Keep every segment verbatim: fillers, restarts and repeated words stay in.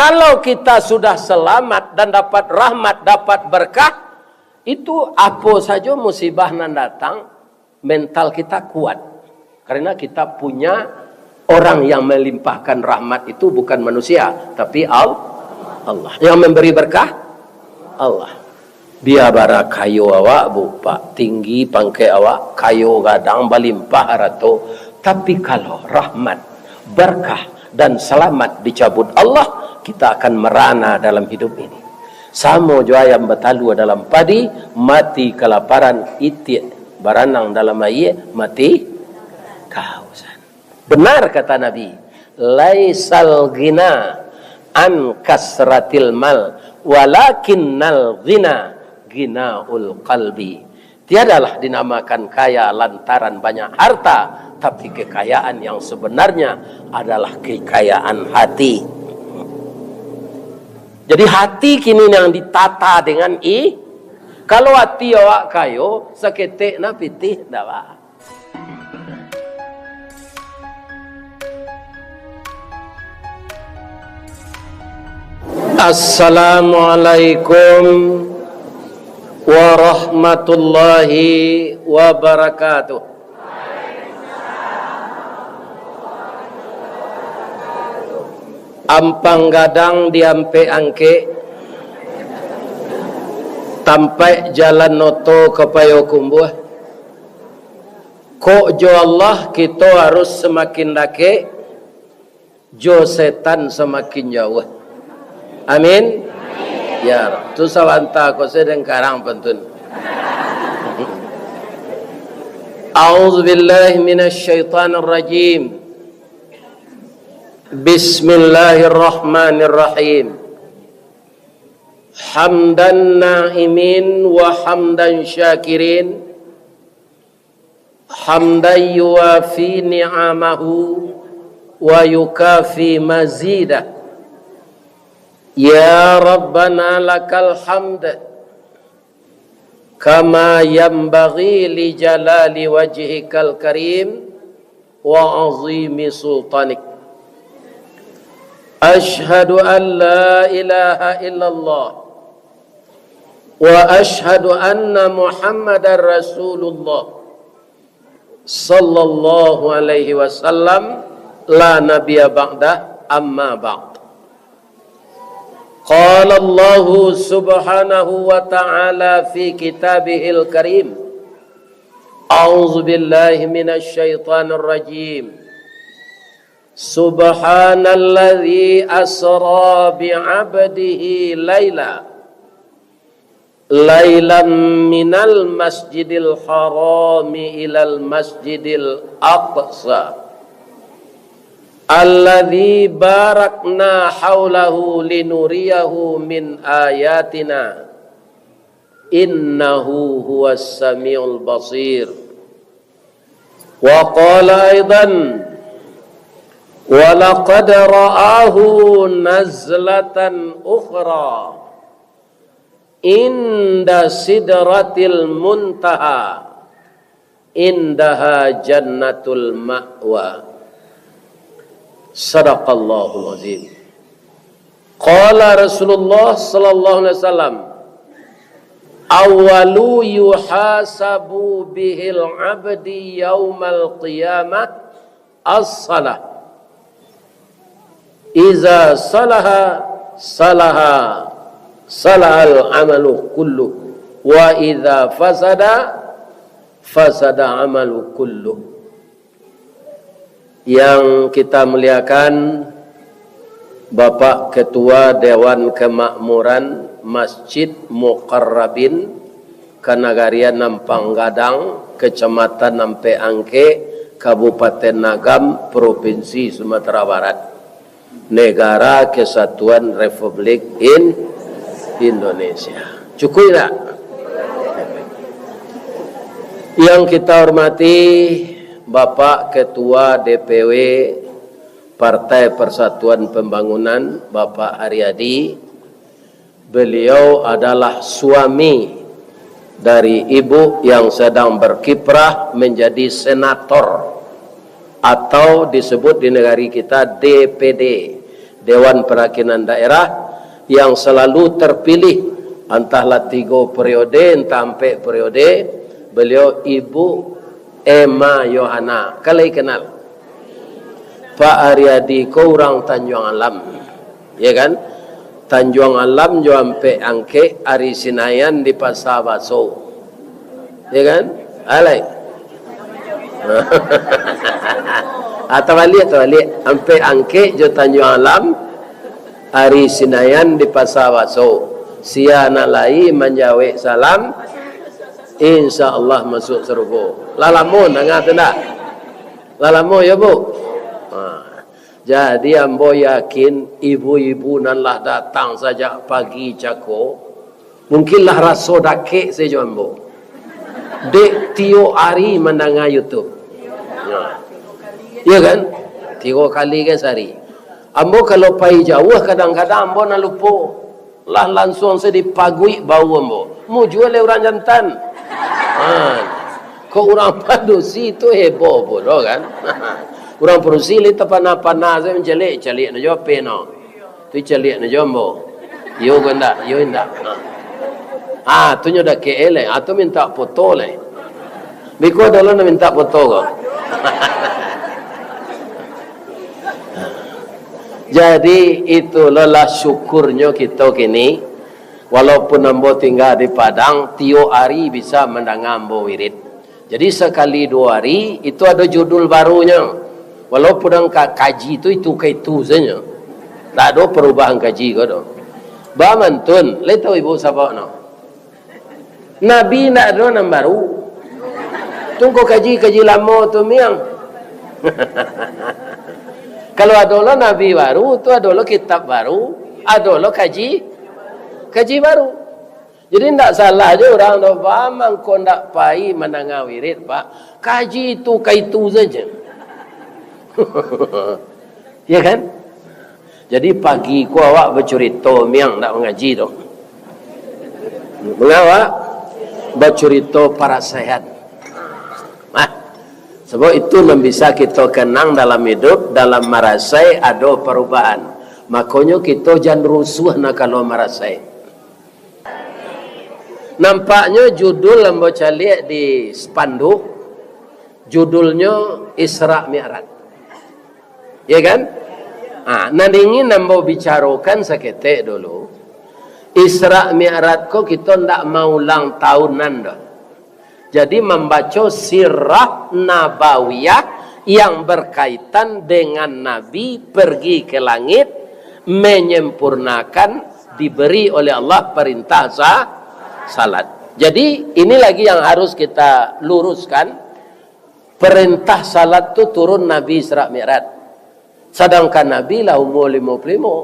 Kalau kita sudah selamat dan dapat rahmat, dapat berkah, itu apo sajo musibah nan datang, mental kita kuat. Karena kita punya orang yang melimpahkan rahmat itu bukan manusia, tapi Al-, Allah. Yang memberi berkah, Allah. Bia bara kayo awak, bupak, tinggi pangkek awak, kayo gadang, balimpah harato, tapi kalau rahmat, berkah, dan selamat dicabut Allah, kita akan merana dalam hidup ini. Samo jo ayam batalua dalam padi, mati kalaparan, itiak baranang dalam aia, mati kahausan. Benar kata Nabi, "Laisal ghina an kasratil mal, walakinnal ghina ghinaul qalbi." Tiadalah dinamakan kaya lantaran banyak harta, tapi kekayaan yang sebenarnya adalah kekayaan hati. Jadi hati kini yang ditata dengan i-, kalau hati awak kayo, saketek na pitih, ndak ba. Assalamualaikum warahmatullahi wabarakatuh. Ampang gadang diampek angkek, tampaik jalan oto ka Payokumbuah. Kok jo Allah kito harus samakin dakek, jo setan samakin jauah. Amin. Ya Rab. Tu sabanta ko sadang karang pantun. A'udzubillahi minasyaitonirrajim. Bismillahirrahmanirrahim. Hamdan na'imin wa hamdan syakirin. Hamdan yuwafi ni'amahu wa yukafi mazidah. Ya Rabbana lakal hamd, kama yanbaghi li jalali wajhikal karim wa azimi sultanik. Asyhadu an la ilaha illallah wa asyhadu anna Muhammadar Rasulullah, sallallahu alaihi wasallam, la nabiyya ba'dah, amma ba'd. Qala Allahu subhanahu wa ta'ala fi kitabihil karim, a'udzu billahi minasy syaithanir rajim. Subhanalladzi asra bi 'abdihi laila, lailam minal masjidil harami ilal masjidil aqsa, alladzi barakna haulahu linuriyahu min ayatina, innahu huwas samiul basir. Wa qala aidan, wa laqad ra'ahu nazlatan ukhra, inda sidratil muntaha, indaha jannatul ma'wa. Sadaqallahul azim. Qala Rasulullah sallallahu alaihi wasallam, "Awwalu yuhasabu bihil abdi yaumal qiyamah as-salah. Iza salaha, salaha, salahal amalu kullu. Wa iza fasada, fasada amalu kullu." Yang kita muliakan, Bapak Ketua Dewan Kemakmuran Masjid Muqarrabin Kanagarian Ampang Gadang, Kecamatan Ampek Angkek, Kabupaten Agam, Provinsi Sumatera Barat, Negara Kesatuan Republik In-, Indonesia. Cukuik tak? Yang kita hormati Bapak Ketua D P W Partai Persatuan Pembangunan, Bapak Haryadi, beliau adalah suami dari ibu yang sedang berkiprah menjadi senator atau disebut di negari kita D P D, Dewan Perwakilan Daerah yang selalu terpilih, antahlah tigo periode, antah ampek periode, beliau Ibu Emma Yohana. Kan lai kenal? Pak Ariadi ko urang Tanjuang Alam, ya kan? Tanjuang Alam jo Ampek Angkek, Ari Sinayan di Pasa Baso. Ya kan? Alai. Ah, tabaliak, tabaliak. Ampek Angkek jo Tanjuang Alam, Ari Sinayan di Pasa Baso. Sia nan lai manjawek salam, insya Allah masuak sarugo. Lah lamo danga tu ndak? Lah lamo yo, Bu? Ha. Jadi ambo yakin ibu-ibu nan lah datang sajak pagi cako, mungkin lah raso dakek sajo ambo. Dek tiok ari mandanga YouTube. Nah. Iya kan? Tigo kali kan sehari. Ambo kalau pai jauah, kadang-kadang ambo nan lupo. Lah lansuang se dipaguik bau ambo. Mujua leh urang jantan. Ha. Kok urang padusi tu heboh pulo kan? Urang padusi leh tapana-pana se mancaliak, caliak no jo P no. Tu caliak no jo ambo. Iyo ko indak? Iyo indak? Ha. Ah, tu nyo dakek e leh. Ah, tu mintak foto leh. Biko ado lo nan mintak foto ko. Jadi, itu lo lah syukurnyo kito kini. Walaupun ambo tingga di Padang, tiok ari bisa mandanga ambo wirid. Jadi, sakali duo ari, itu ado judul barunyo. Walaupun ang ka-, kaji tu itu ka itu sajo. Ndak ado parubahan kaji ko do. Bamantun, lai tau ibu sabab no? Nabi ndak ado nan baru. Tu ko kaji, kaji lamo tu miang. Kalau ado lo nabi baru, tu ado lo kitab baru, ado lo kaji, kaji baru. Jadi, ndak salah jo urang tu, Pak, mangko ndak pai mandanga wirid, Pak. Kaji tu ka itu sajo. Ya kan? Jadi, pagi ko awak bacurito, miang ndak mangaji tu. Manga awak bacurito parasaian. Nah, sebab itu nan bisa kito kenang dalam idup, dalam marasai ado parubahan. Makonyo kito jan rusuah nak kalau marasai. Nampaknyo judul ambo caliak di spanduk, judulnyo Isra Mi'raj. Ya kan? Ha, nan ingin ambo bicarokan saketek dulu, Isra Mi'raj ko kito ndak maulang tahunan doh. Jadi, mambaco sirah nabawiyah yang berkaitan dengan Nabi pergi ke langit, menyempurnakan, diberi oleh Allah perintah sa-, salat. Jadi, ini lagi yang harus kita luruskan, perintah salat tu turun Nabi Isra Mi'raj. Sadangkan Nabi lah umur limo puluah limo.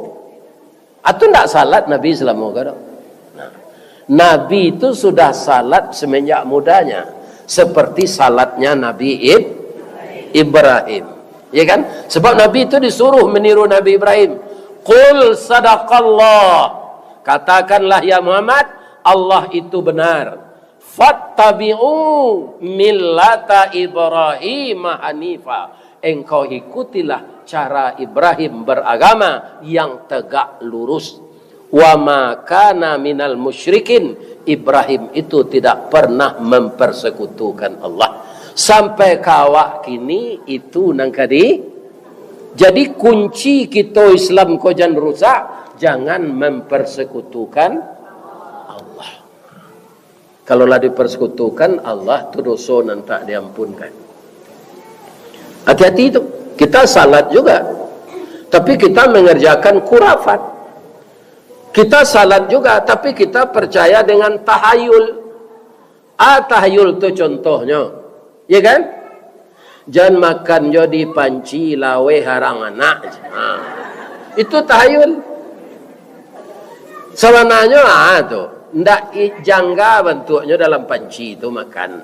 Atau ndak salat Nabi salamo ko do? Nah, Nabi itu sudah salat semenjak mudanya, seperti salatnya Nabi Ib-, Ibrahim. Ya kan? Sebab Nabi itu disuruh meniru Nabi Ibrahim. "Qul sadaqallah." Katakanlah, ya Muhammad, Allah itu benar. "Fattabi'u millata Ibrahim hanifa." Engkau ikutilah cara Ibrahim beragama yang tegak lurus. "Wa ma kana minal musyrikin." Ibrahim itu tidak pernah mempersekutukan Allah. Sampai ka awak kini itu nan ka di-, jadi kunci kito Islam ko jan rusak, jangan mempersekutukan Allah. Kalau lah dipersekutukan Allah, tu doso nan tak diampunkan. Hati-hati tu. Kita salat juga, tapi kita mengerjakan khurafat. Kita salat juga, tapi kita percaya dengan tahayul. Ah, tahayul tu contohnyo. Ya kan? "Jan makan jo di panci, laweh harang anak." Ha. Itu tahayul. Sabananyo, ah, tu. Ndak i-, jangga bantuaknyo dalam panci tu makan.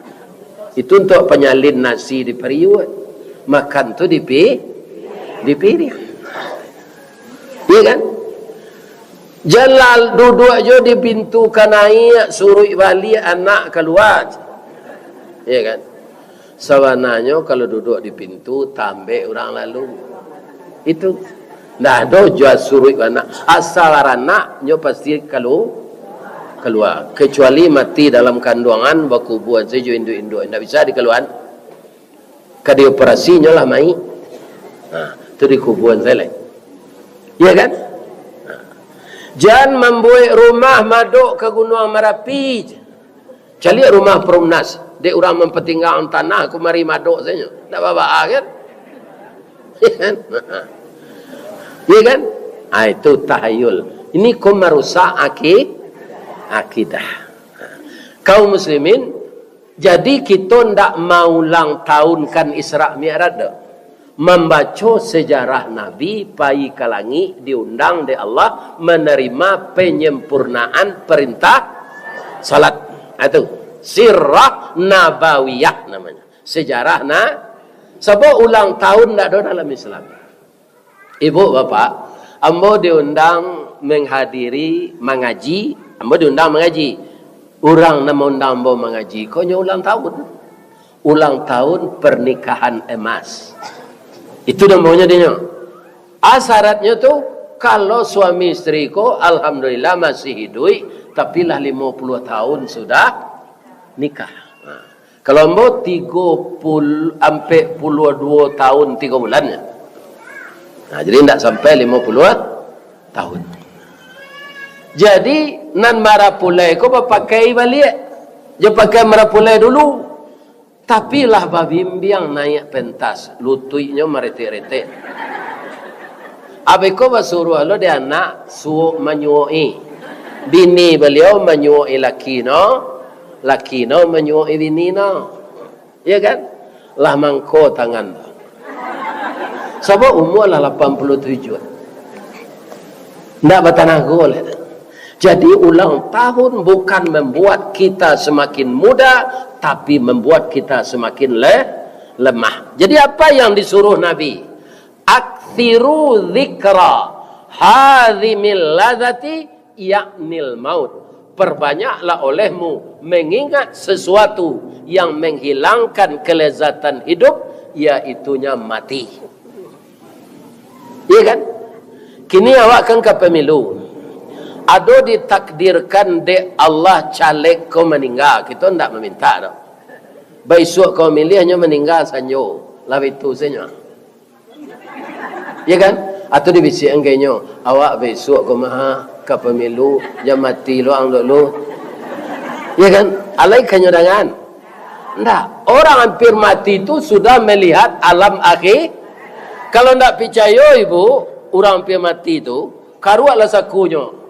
Itu untuk panyalin nasi di pariuak. Makan tu di pi-, di piriang. Iya kan? Jan lah duduak jo di pintu ka naiak, suruik baliak anak kalua. Iya kan? Sabananyo kalau duduak di pintu, tambek urang lalu. Itu. Ndak ado jua suruik baranak. Asa baranak, nyo pasti kalu-, kalua. Kecuali mati dalam kanduangan, bakubuan sajo induak-induak. Ndak bisa dikaluaan. Ka dioperasi nyo lah mayik. Nah, tu dikubuan sajo lai. Iya kan? Nah. Jan mambuek rumah madok ka Gunuang Marapi. Caliak rumah Perumnas, dek urang mampatinggaan tanah, kumari madok sajo. Ndak baa kan? Iya kan? Iya kan? Ah, itu tahayul. Ini ko marusak aki-, akidah. Kaum muslimin, jadi kito ndak maulang tahunkan Isra Mi'raj doh. Mambaco sejarah Nabi pai ka langik, diundang dek Allah, manarima penyempurnaan perintah salat. Ah, tu. Sirah Nabawiyah namanya. Sejarah na-, sabab ulang tahun ndak ado dalam Islam. Ibu, bapak, ambo diundang menghadiri mangaji, ambo diundang mangaji. Urang nan maundang ambo mangaji ko nyo ulang tahun. Ulang tahun pernikahan emas. Itu namonyo dinyo. Ah, syaratnyo tu, kalau suami isteri ko, alhamdulillah, masih hiduik, tapi lah limo puluah tahun sudah nikah. Nah, kalau ambo tigo puluh, ampek puluah duo tahun tigo bulan nyo. Nah, jadi ndak sampai limo puluah tahun. Jadi, nan marapulai ko bapakai baliak. Jo pakai marapulai dulu. Tapi lah babimbiang naiak pentas, lutuiknyo maretek-retek. Abih ko basuruah lo dek anak suok manyuok-i. Bini baliau manyuok-i laki no, laki no manyuok-i bini no. Iya kan? Lah mangko tangan tu. Sabab umua lah lapan puluah tujuah. Ndak batanago lai. Jadi, ulang tahun bukan membuat kita semakin muda, tapi membuat kita semakin le-, lemah. Jadi, apa yang disuruh Nabi? "Aktsiru dzikra hadzimil ladzati, yaknil maut." Perbanyaklah olehmu mengingat sesuatu yang menghilangkan kelezatan hidup, yaitunya mati. Iya kan? Kini awak kan ka pemilu. Ado ditakdirkan dek Allah caleg ko maningga, kito ndak maminta doh. Baisuak ko milih nyo maningga sanjo, lah itu sajo. Iya kan? Atau dibisiakan ka inyo, "Awak baisuak ko mah ka pemilu, jan mati lo ang dulu." Iya kan? Alai ka nyo dangan. Ndak, orang hampir mati tu sudah melihat alam akhir. Kalau ndak picayo, ibu, urang hampir mati tu, karuaklah sakunyo.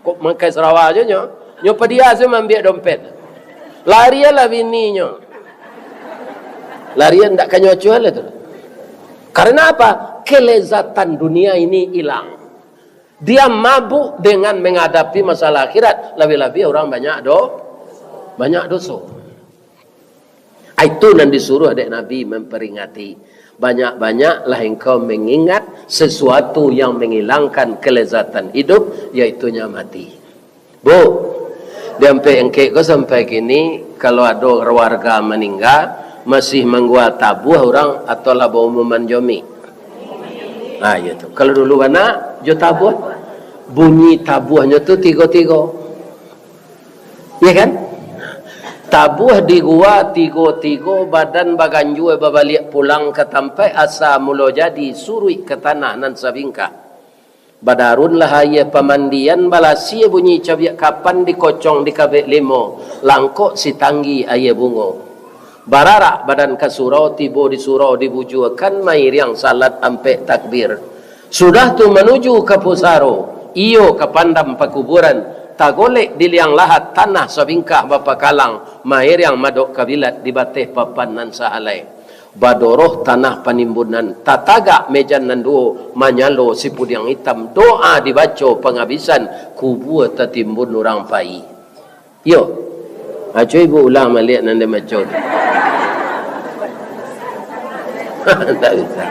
Kok makai sarawa ajo nyo, nyo padia se maambiak dompet. Larianlah bininyo. Larian ndak ka nyo acuah lai tu. Karena apa? Kelezatan dunia ini hilang. Dia mabuk dengan menghadapi masalah akhirat, labiah-labiah urang banyak do-, banyak doso. Itu nan disuruh dek Nabi memperingati. Banyak-banyaklah engkau mengingat sesuatu yang menghilangkan kelezatan hidup, yaitunya mati. Bu, di ampek engkek ko sampai kini, kalau ado warga maningga, masih manggua tabuah urang atau lah baumuman jomi? Ah, iyo tu. Kalau dulu bana, jo tabuah. Bunyi tabuahnyo tu tigo-tigo. Iya kan? Tabuah digua tigo-tigo, badan baganjua babaliak pulang ka tampaik asa mulo jadi, suruik ka tanah nan sabingkah. Badarunlah aia pamandian, balasia bunyi cabiak kapan, dikocong dikabek limo, langkok sitanggi aia bungo. Bararak badan ka surau, tibo di surau dibujuakan, mairiang salat ampek takbir. Sudah tu manuju ka pusaro, iyo ka pandam pakuburan, tagolek di liang lahat, tanah sabingkah bapakalang, mairiang madok kabilat di bateh papan nan sahalai. Badoroh tanah panimbunan, tatagak mejan nan duo, manyalo sipudiang itam, doa dibaco pangabisan, kubua tatimbun urang pai. Iyo. Aco ibu ulang baliak nan den baco tu. Ndak bisa.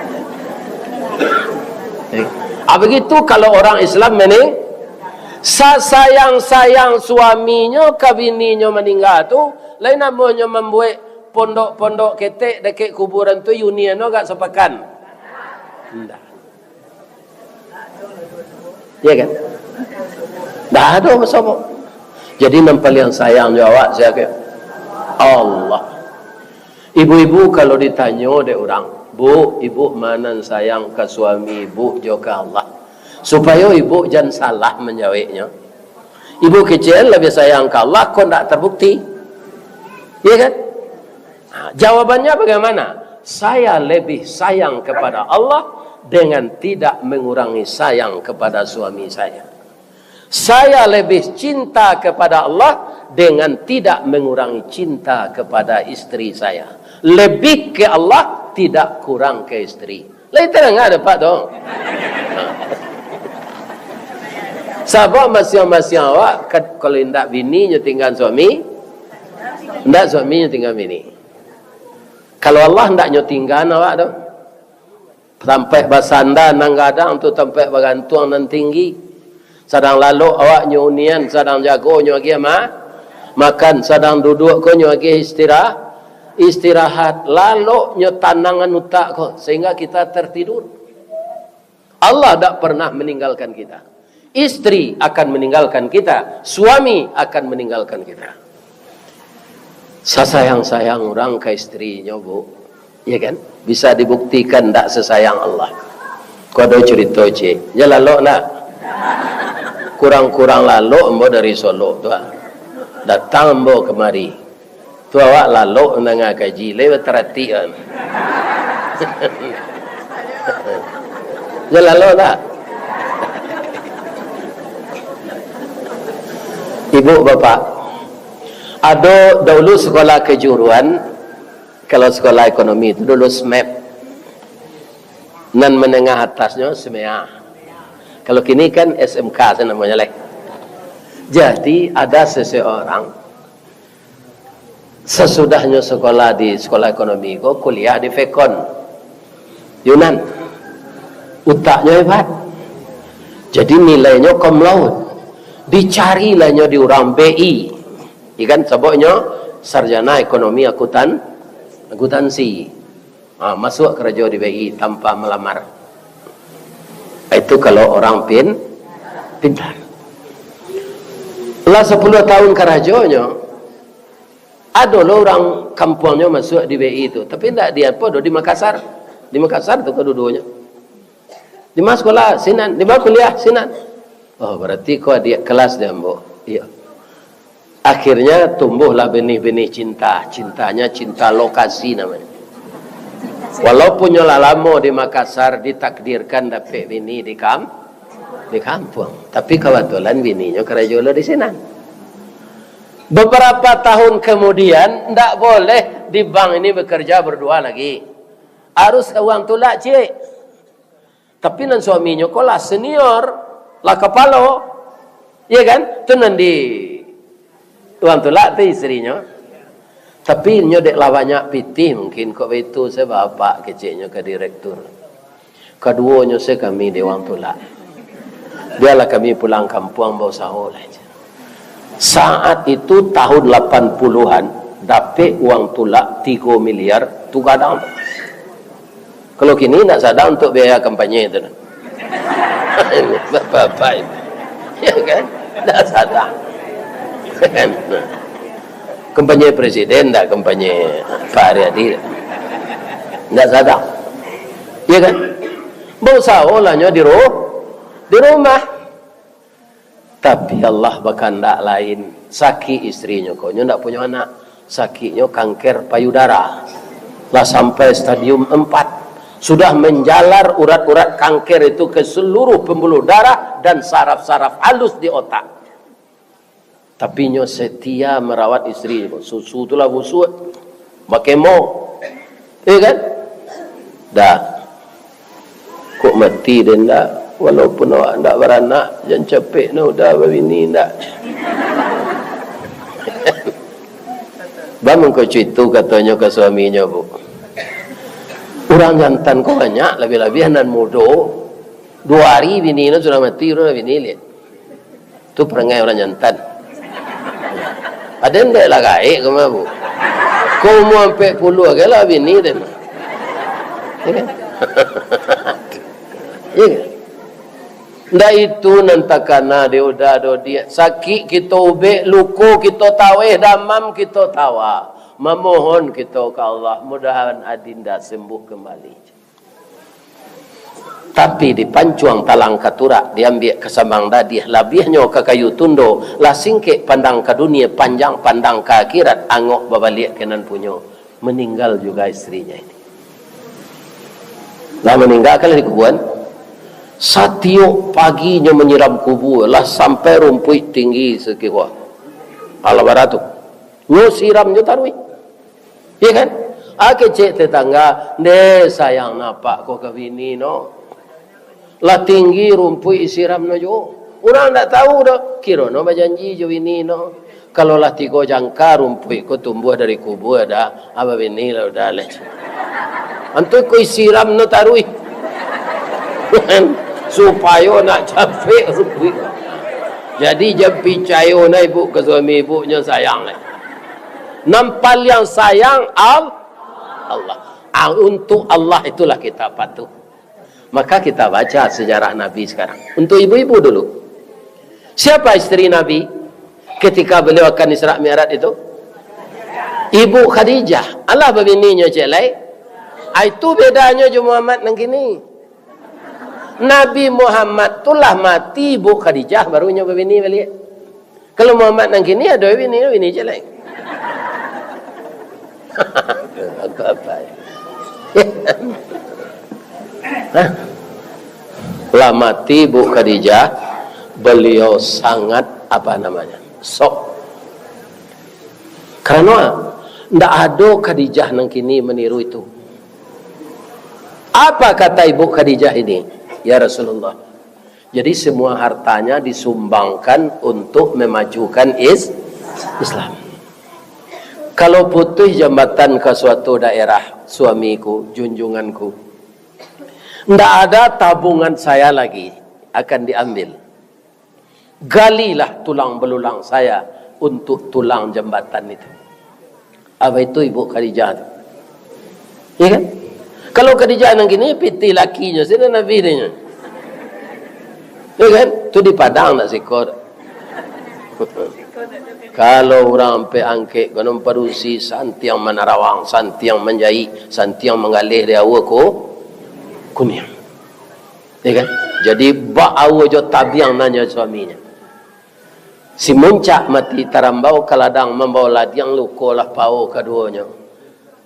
Eh, ah, begitu kalau orang Islam meni-, sasayang-sayang suaminyo ka bininyo maningga tu, lain namonyo mambuek pondok-pondok ketek dakek kuburan tu, union tu agak sapakan. Ndak. Ya kan? Ndak ado basamo. Jadi, nan paliang sayang jo awak sia? Allah. Ibu-ibu kalau ditanyo dek urang, "Bu, ibu ma nan sayang ka suami ibu jo ka Allah?" Supayo ibu jan salah manjaweknyo. Ibu kecek labiah sayang ka Allah, kok ndak terbukti. Ya kan? Nah, jawabannya bagaimana? Saya lebih sayang kepada Allah dengan tidak mengurangi sayang kepada suami saya. Saya lebih cinta kepada Allah dengan tidak mengurangi cinta kepada istri saya. Lebih ke Allah, tidak kurang ke istri. Lai tadanga dek Apak tu? Sabab masiang-masiang awak, kad-, kalau indak bini nyo tinggaan suami, indak suami nyo tinggaan bini. Kalau Allah indak nyo tinggaan awak tu. Tampek basanda nan gadang tu, tampek bagantuang nan tinggi. Sadang lalok awak nyo unian, sadang jago nyo agiah ma-, makan, sadang duduak ko nyo agiah istira-, istirahat. Lalok nyo tanangan utak ko, sehingga kita tertidur. Allah dak pernah meninggalkan kita. Istri akan meninggalkan kita, suami akan meninggalkan kita. Sasayang-sayang urang ka istrinyo, Bu. Ya kan? Bisa dibuktikan ndak sasayang Allah. Ko ado curito, cik. Jan lalok ndak? Kurang-kurang lalok ambo dari Solok tu, ah. Datang ambo kamari. Tu awak lalok mandanga kaji, lai bataratik an. Jan lalok ndak? Ibu, bapak, ado dahulu sekolah kejuruan, kalau sekolah ekonomi tu dulu SMEP. Nan menengah atasnyo SMEA. Kalau kini kan SMK sajo namonyo lai. Jadi, ada seseorang, sesudahnyo sekolah di sekolah ekonomi ko, kuliah di Vekon Yunan. Utaknyo hebat. Jadi, nilainyo cum laude. Dicari lah nyo di urang B I. Ikan sababnyo sarjana ekonomi akuntan-, akuntansi. Ha, masuak karajo di B I tanpa malamar. Itu kalau orang pin-, pintar. Lah sapuluah tahun karajonyo, ado lo urang kampuangnyo masuak di B I tu, tapi ndak di apo doh, di Makassar. Di Makassar tu kaduonyo. Di ma sekolah? Sinan. Di ma kuliah? Sinan. Oh, berarti ko adiak kelas di ambo. Iyo. Akhirnya tumbuhlah benih-benih cinta. Cintanya cinta lokasi namanya. Walaupun nyo lah lamo di Makassar, ditakdirkan dapek bini di kam-, di kampuang. Tapi kebetulan bininyo karajo lo di sinan. Beberapa tahun kemudian, ndak boleh di bank ini bekerja berdua lagi. Harus uang tulak, cik. Tapi nan suaminyo ko lah senior, lah kapalo. Iya kan? Tu nan di uang tulak tu istrinyo. Tapi nyo dek lah banyak pitih, mungkin kok baitu, sabab apak keceknyo ka direktur. Kaduonyo se kami di uang tulak. Biarlah kami pulang kampuang bausaho lah. Saat itu tahun lapan puluhan, dapek uang tulak tigo miliar, tu gadang. Kalau kini ndak sadang untuk biaya kampanye tu. Bapak-bapak itu. Ya kan? Ndak sadang. Kampanye presiden ndak, kampanye Pak Haryadi. Ndak sadang. Ya kan? Bausaho lah nyo di ru-, di rumah. Tapi Allah bakandak lain. Sakik istrinyo ko, nyo ndak punyo anak. Sakiknyo kanker payudara. Lah sampai stadium empat. Sudah menjalar urat-urat kanker itu ke seluruh pembuluh darah dan saraf-saraf halus di otak. Tapi nyo setia merawat istri. Susu tu lah busuak. Bakemo. Iya kan? Dah. Kok mati deh ndak? Walaupun awak ndak baranak, jan capek nah udah babini ndak. Bang mangko cuitu katonyo ka suaminyo, Bu. Urang jantan ko banyak, labiah-labiah nan mudo. Duo hari bini no sudah mati, urang bini liek. Tu parangai urang jantan. Ado ndek lah gaek ko mah, Bu. Ko umua ampek puluah agai lah bini deh mah. Ya kan? Ya kan? Ndak itu nan takana di uda do diak. Sakik kito ubek, luko kito taweh, damam kito tawa. Mamohon kito ka Allah, mudahan adinda sembuh kembali. Tapi dipancuang talang ka turak, diambiak ka sambang dadiah, labiahnyo ka kayu tundo, lah singkek pandang ka dunia, panjang pandang ka akhirat, angok babaliak ka nan punyo. Meninggal juga istrinya ini. Lah maninggal kan lah dikuburan. Satiok pagi nyo manyiram kubua, lah sampai rumpuik tinggi sakiwah. Alah baratu. Nyo siram nyo taruih. Iya kan? Ah, kecek tetangga, "Ndeh, sayang napak ko ka bini no. Lah tinggi rumpuik siram no juo." Urang ndak tahu doh, kiro no bajanji jo bini no. Kalau lah tigo jangka rumpuik ko tumbuah dari kubua dah, abah bini lah udah leh. Antu ko siram no taruih. Supayo nak capek rumpuik. Jadi, jan picayo na ibu ka suami ibu, nyo sayang leh. Nan paliang sayang Al-, Allah. Ah, untuk Allah itulah kita patuh. Maka kita baca sejarah Nabi sekarang. Untuk ibu-ibu dulu. Siapa isteri Nabi ketika beliau akan Isra Mi'raj itu? Ibu Khadijah. Alah babininyo ciek lai. Ah, itu bedanyo jo Muhammad nan kini. Nabi Muhammad tu lah mati, Ibu Khadijah baru nyo babini baliak. Kalau Muhammad nan kini ado bini, bini ciek lai. Apa-apa. Hah? Lah mati Ibu Khadijah, beliau sangat, apa namanya, sok. Karano ndak ado Khadijah nan kini maniru itu. Apa kata Ibu Khadijah ini? "Ya Rasulullah, jadi semua hartanya disumbangkan untuk memajukan is-, Islam. Kalau putus jambatan ka suatu daerah, suamiku, junjunganku, ndak ada tabungan saya lagi akan diambil. Galilah tulang belulang saya untuk tulang jambatan itu." Apa itu Ibu Khadijah tu? Ya kan? Kalau Khadijah nan kini, pitih lakinyo, sino Nabi dia. Ya kan? Tu di Padang nak siko. Kalau urang ampek angkek, gunung padusi, santiang manarawang, santiang manjahik, santiang manggaleh di aua ko, kuniang. Ya kan? Jadi, bak aua jo tabiang, nanyo suaminyo. Si muncak mati tarambau ka ladang, mambao ladiang, lukolah pao kaduonyo.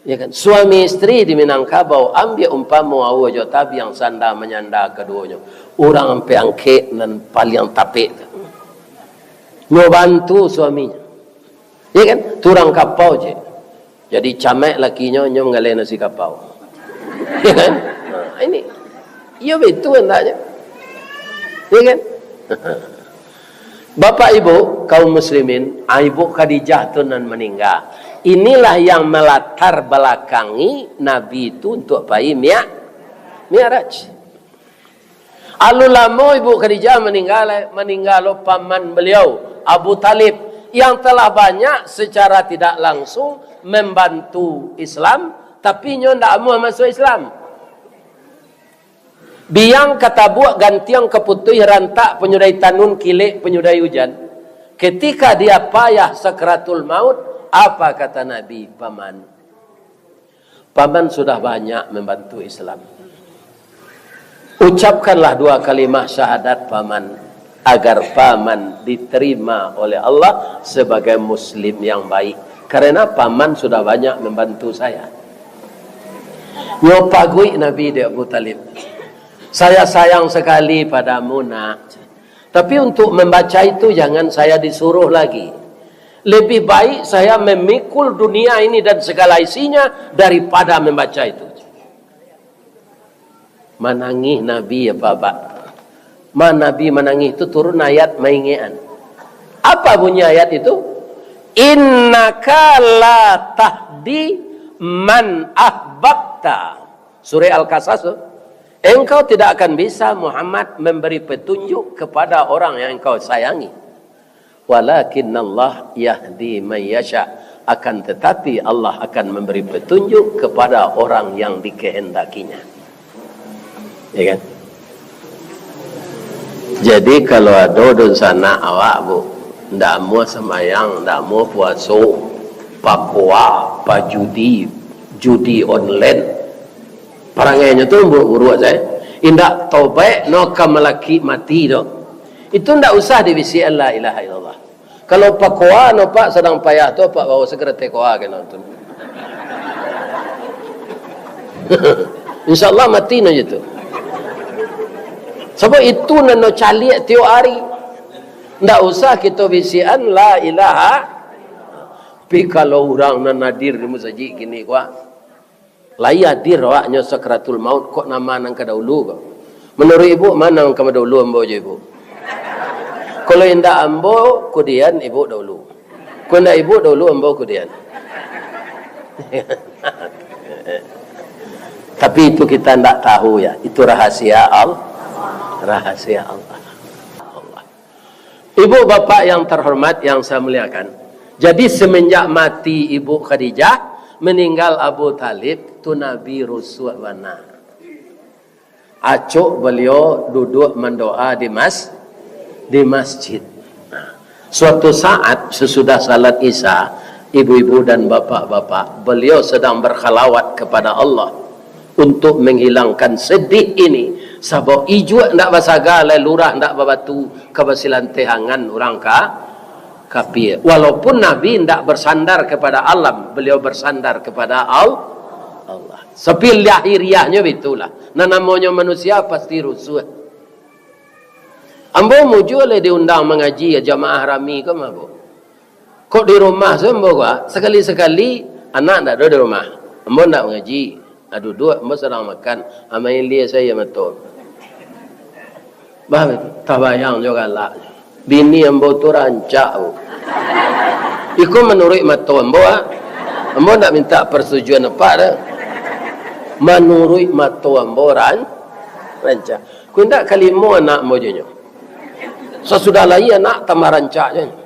Ya kan? Suami isteri di Minangkabau, ambiak umpamo aua jo tabiang, sanda manyanda kaduonyo. Urang ampek angkek nan paliang tapek tu. Nyo bantu suaminyo. Ya kan? Turang kapau je. Jadi, camaik lakinyo, nyo manggaleh nasi kapau. Ya kan? Ha, ini. Iyo, betul andaknyo. Ya kan? Bapak Ibu, kaum muslimin, ah, Ibu Khadijah tu nan maningga. Inilah yang melatar belakangi Nabi tu untuk pai Mi'raj. Alun lamo Ibu Khadijah maningga, maningga lo paman beliau, Abu Thalib, yang telah banyak secara tidak langsung membantu Islam, tapi nyo ndak amuah masuak Islam. Biang ka tabuak, gantiang ka putuih, rantak panyudah tanun, kilek panyudah ujan. Ketika dia payah sakaratul maut, apa kata Nabi, "Paman, Paman sudah banyak membantu Islam. Ucapkanlah dua kalimah syahadat, Paman, agar Paman diterima oleh Allah sebagai muslim yang baik. Karena Paman sudah banyak membantu saya." Nyo paguik Nabi dek Abu Thalib. "Saya sayang sekali padamu, Nak. Tapi untuk membaca itu jangan saya disuruh lagi. Lebih baik saya memikul dunia ini dan segala isinya daripada membaca itu." Manangih Nabi, apa, Pak? Ma Nabi manangih tu, turun ayat maingekan. Apa bunyi ayat itu? "Innaka la tahdi man ahbabta." Surah Al-Qasas tu. "Engkau tidak akan bisa, Muhammad, memberi petunjuk kepada orang yang engkau sayangi. Walakinnallaha yahdi man yasha." Akan tetapi, Allah akan memberi petunjuk kepada orang yang dikehendakinya. Ya kan? Jadi, kalau ado dunsanak awak, Bu, ndak amuah sambayang, ndak amuah puaso, pakoa, pajudi, judi online, parangainyo tu buruak-buruak sajo. Indak tobaik no ka malakik mati tu. Itu ndak usah dibisiakan la ilaha illallah. Kalau pakoa no, Pak, sadang payah tu, Pak, bawa segera tekoa kena tu. Insya Allah mati no je tu. Sabab itu nan no caliak tiok ari. Ndak usah kito bisiakan la ilaha. Tapi kalau urang nan hadir di masajik kini, kuah, lai hadir awaknyo sakaratul maut, kok nama nan ka dahulu ko? Manuruik ibu, ma nan ka dahulu, ambo jo ibu? Kalau indak ambo, kudian ibu dahulu. Kalau indak ibu dahulu, ambo kudian. Tapi itu kita ndak tahu ya, itu rahasia Al-, rahasia Allah. Ibu bapak yang terhormat, yang saya muliakan, jadi semenjak mati Ibu Khadijah, meninggal Abu Thalib, tu Nabi rusuah bana. Acok beliau duduk mandoa di mas-, di masjid. Nah, suatu saat sesudah salat Isya, ibu-ibu dan bapak-bapak, beliau sedang berkhalawat kepada Allah untuk menghilangkan sedih ini. Sabab ijuak ndak basaga lai, lurah ndak babatu, ka basilantehangan urang ka-, kafir. Walaupun Nabi ndak bersandar kepada alam, beliau bersandar kepada Al-, Allah. Tapi lahiriahnyo bitulah. Nan namonyo manusia pasti rusuah. Ambo mujua lai diundang mangaji, jamaah rami ko mah, Bu. Kok di rumah se ambo ko, ah, sakali-sakali anak ndak ado di rumah. Ambo ndak mangaji. Ah, duduak, ambo sadang makan. Ah, main lia sajo mato. Bah, tabayang jo galak. Bini ambo tu rancak, Bu. Iko manuruik mato ambo, ah. Ambo ndak minta persetujuan apak doh. Manuruik mato ambo ran-, rancak. Ku indak kalimo anak ambo jo nyo. Sasudah lahia anak tambah rancak jo nyo.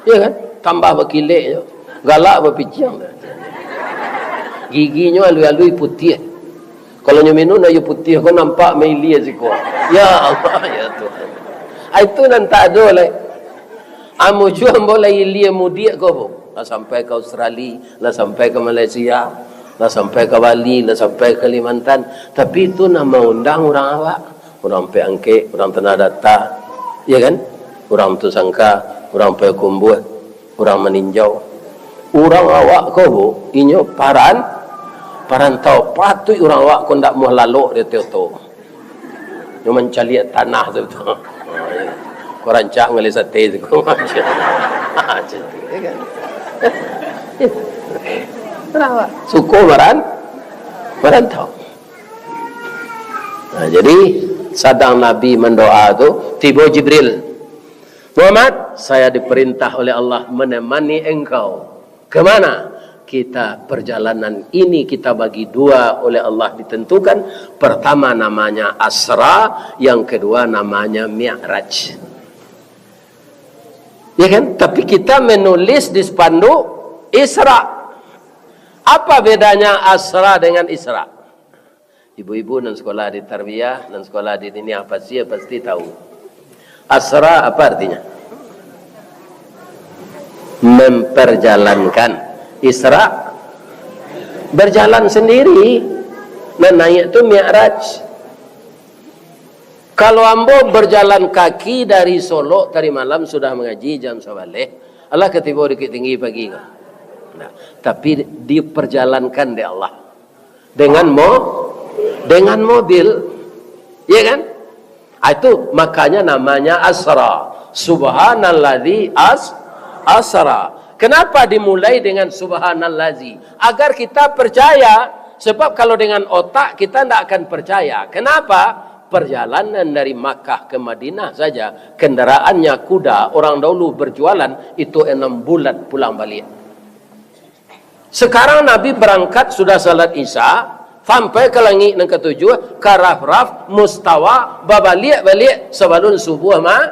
Iyo kan? Tambah bakilek jo. Galak bapiciang. Giginyo alui-alui putiah. Kalau nyo minum aia putiah ko nampak mailia siko. Ya Allah, ya Tuhan. Ah, itu nan tak ado lai. Amu juo ambo lai ilia mudiak ko, Bu. Lah sampai ka Australia, lah sampai ka Malaysia, lah sampai ka Bali, lah sampai ka Kalimantan. Tapi itu nan maundang urang awak. Urang Ampek Angkek, urang Tanah Data, ya kan? Urang Tusangka, urang Payakumbuah, urang Maninjau. Urang awak ko, Bu, inyo paran-, parantau. Patuik urang awak ko ndak muah lalok di ateh oto. Nyo mancaliak tanah tu, tu. Ko rancak mangalih sate tu. Macam tu, ya kan? Urang awak suko maran-, marantau. Nah, jadi, sadang Nabi mandoa tu, tibo Jibril, "Muhammad, saya diperintah oleh Allah menemani engkau." Ke mana? Kita, perjalanan ini kita bagi dua oleh Allah ditentukan. Pertama namanya Asra, yang kedua namanya Mi'raj. Ya kan? Tapi kita menulis di spanduk Isra. Apa bedanya Asra dengan Isra? Ibu-ibu nan sekolah di tarbiyah, nan sekolah di diniah, pasti, pasti tahu. Asra apa artinya? Memperjalankan. Isra, berjalan sendiri. Nan naik tu Mi'raj. Kalau ambo berjalan kaki dari Solok tadi malam sudah mangaji jam sabaleh, alah katibo Bukittinggi pagi ko. Nah, tapi diperjalankan dek Allah. Dengan mo-, dengan mobil. Ya kan? Ah, itu makanya namanya asra. Subhanalladzi as-, asra. Kenapa dimulai dengan subhanalladzi? Agar kita percaya. Sebab kalau dengan otak, kita ndak akan percaya. Kenapa? Perjalanan dari Makkah ke Madinah saja, kendaraannya kuda, orang dahulu berjualan, itu enam bulan pulang balik. Sekarang Nabi berangkat sudah salat Isya, sampai ka langik nan katujuah, ka Rafraf, Mustawa, babaliak-baliak sabalun subuah ma-,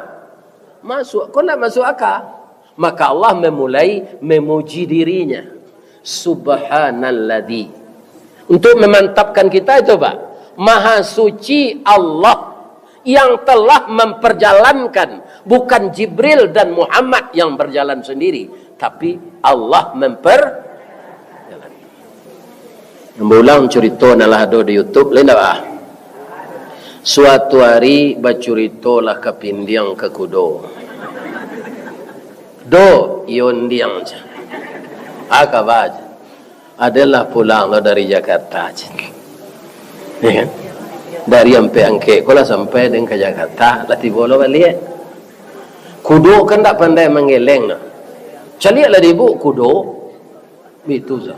masuk. Ko ndak masuk aka? Maka Allah memulai memuji dirinya. Subhanalladzi. Untuk memantapkan kita itu, Pak. Maha suci Allah. yang telah memperjalankan, bukan Jibril dan Muhammad yang berjalan sendiri, tapi Allah memperjalankan. Ulang curito nan lah ado di YouTube, lain dak, ah? Suatu hari bacuritolah kapindiang ka kudo. "Do, iyo ondiang," cek. "A kaba?" cek. "Aden lah pulang lo dari Jakarta," cek. Ya kan? "Dari ampek angkek ko lah sampai den ka Jakarta, lah tibo lo baliak. Kudo kan dak pandai manggeleng nah. Caliaklah di ibuk kudo." Bitu sa.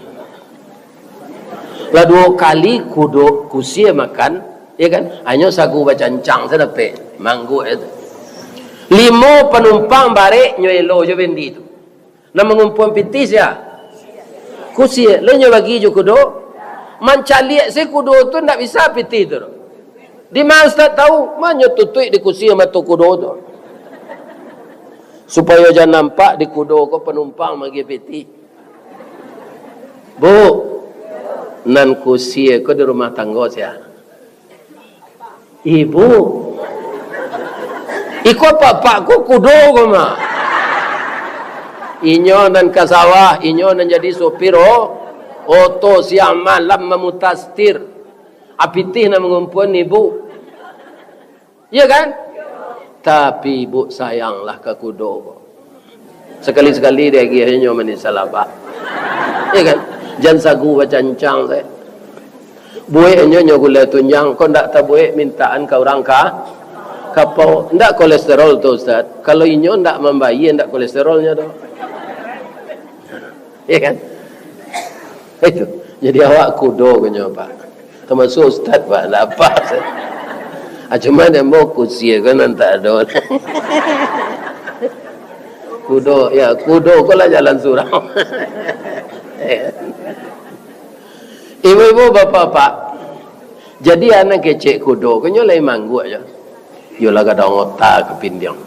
Lah duo kali kudo kusia makan, ya kan? Hanyo sagu bacancang sa dapek, mangguak itu. Limo panumpang barek nyo elo jo bendi tu. Nan mangumpuan pitih sia? Kusia. Lah nyo bagi jo kudo. Mancaliak se kudo tu ndak bisa pitih tu. Di ma ustaz tahu? Ma nyo tutuik di kusia mato kudo tu. Supayo jan nampak di kudo ko panumpang maagiah pitih. "Bu, nan kusia ko di rumah tanggo sia?" "Ibuk." "Iko apak-apak ko kudo ko mah. Inyo nan ka sawah, inyo nan jadi supir, oh, oto siang malam mamuta setir. A pitih nan mangumpuan ibuk." Iya kan? Tapi ibuk sayanglah ka kudo ko. Sakali-sakali diagiahnyo manih salabak. Iya kan? Jan sagu bacancang se. Bueknyo nyo gulai tunjang, kok ndak tabuek mintaan ka urang ka kapau. Ndak kolesterol tu, Ustaz. Kalau inyo ndak mambayia, ndak kolesterolnyo tu. Iya kan? Itu. Jadi awak kudo ko nyo, Pak. Tamasuak ustaz, Pak, ndak apa. Ah, cuman ambo kusia ko nan tak ado. Kudo, ya, kudo ko lah jalan surau. Ibu-ibu, bapak-bapak, jadi anak kecek kudo ko nyo lai mangguak jo. Iyolah gadang ota kapindiang.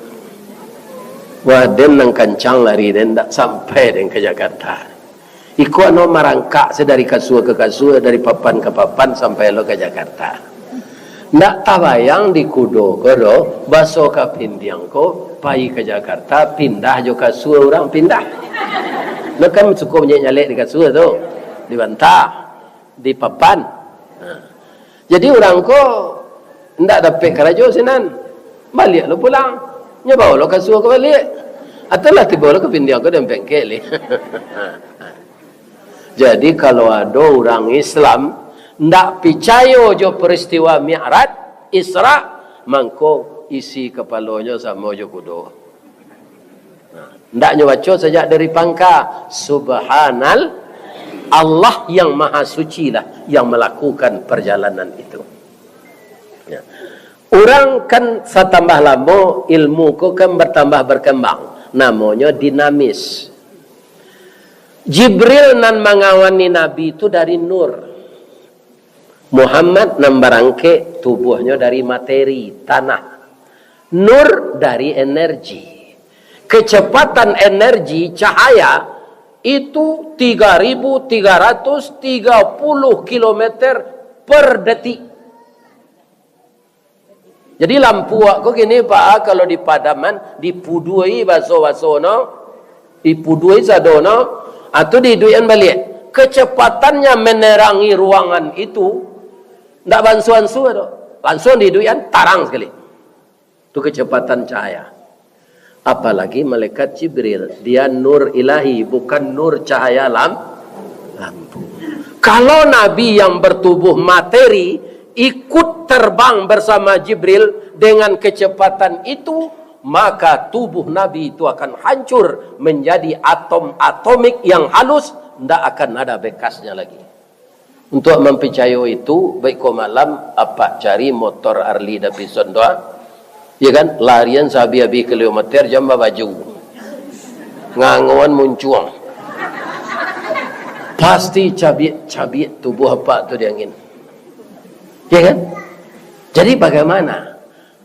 Wah, den nan kancang lari den, ndak sampai den ka Jakarta. Iko ano marangkak se dari kasua ka kasua, dari papan ka papan, sampai lo ka Jakarta. Ndak tabayang di kudo ko doh, baso kapindiang ko, pai ka Jakarta, pindah jo kasua urang pindah. Lo kan suko manyalek-nyalek di kasua tu, di banta, di papan. Nah. Jadi urang ko ndak dapek karajo sinan. Baliak lo pulang. Nyo bao lo kasua ko baliak. Atau lah tibo lo kapindiang ko di bengkel. Jadi, kalau ado urang Islam ndak picayo jo peristiwa Mi'raj, Isra, mangko isi kapalonyo samo jo kudo. Nah, ndak nyo baco sajak dari pangka, Subhanal, Allah yang Maha Suci lah yang melakukan perjalanan itu. Ya. Urang kan satambah lamo, ilmu ko kan bertambah berkembang. Namonyo dinamis. Jibril nan mangawani Nabi tu dari nur. Muhammad nan barangkek tubuahnyo dari materi, tanah. Nur dari energi. Kecepatan energi cahaya itu tiga ribu tiga ratus tiga puluh kilometer per detik. Jadi lampu awak ko kini, Pak, kalau dipadaman, dipuduai baso-baso no, dipuduai sado no, atau diiduikan baliak. Kecepatannya menerangi ruangan itu, ndak bansu-ansu doh. Langsung diiduikan, tarang sakali. Itu kecepatan cahaya. Apalagi malaikat Jibril, dia nur ilahi, bukan nur cahaya lam-, lampu. Kalau Nabi yang bertubuh materi ikut terbang bersama Jibril dengan kecepatan itu, maka tubuh Nabi itu akan hancur menjadi atom-atomik yang halus, ndak akan ada bekasnya lagi. Untuak mampicayo itu, baik ko malam, apak cari motor Harley Davidson tu, ah. Ya kan? Larian sahabih-habih kilometer, jan babaju. Ngangoan muncuang. Pasti cabiak-cabiak tubuh apak tu di angin. Ya kan? Jadi bagaimana?